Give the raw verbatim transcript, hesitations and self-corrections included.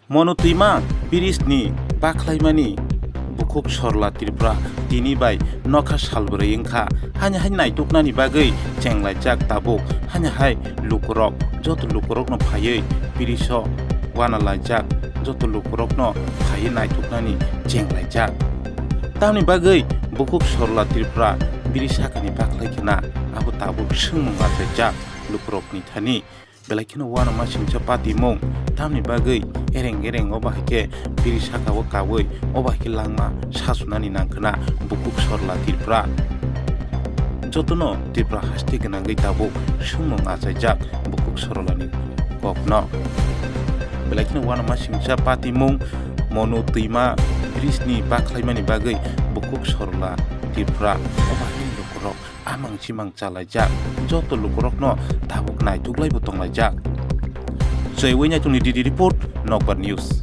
Monu twima bridge ni bakhlaimani bukhuk Sorla Tripura tini bai nokha salbrwi wngkha. Hani hai naituknani bagwi chenglaijak tabuk. Hani hai lukurok, joto lukurokno phaiwi bridge o uanalaijak, joto lukurokno phaiwi naituknani chenglaijak. Tamni bagwi bukhuk Sorla Tripura bridge sakani bakhlai khna abo tabuk swngmung achaijak lukurokni thani. Belai kheno uanama singcha patimung, tamni bagwi ereng ereng o bahai khe bridge saka o kaui o bahai khe langma sasunani nangkhna bukhuk Sorla Tripura. Jotono Tripura haste gwnangwi tabuk swngmung achaijak bukhuk Sorlani kokno. Belai kheno uanama singcha patimung, Monu twima bridge ni bakhlaimani bagwi bukhuk Sorla Tripura o bahai lukurok amang chimang chalaijak, joto lukurokno tabuk naituklaibo tonglaijak. Chaiwi Naitukni D D report, Nokbar News.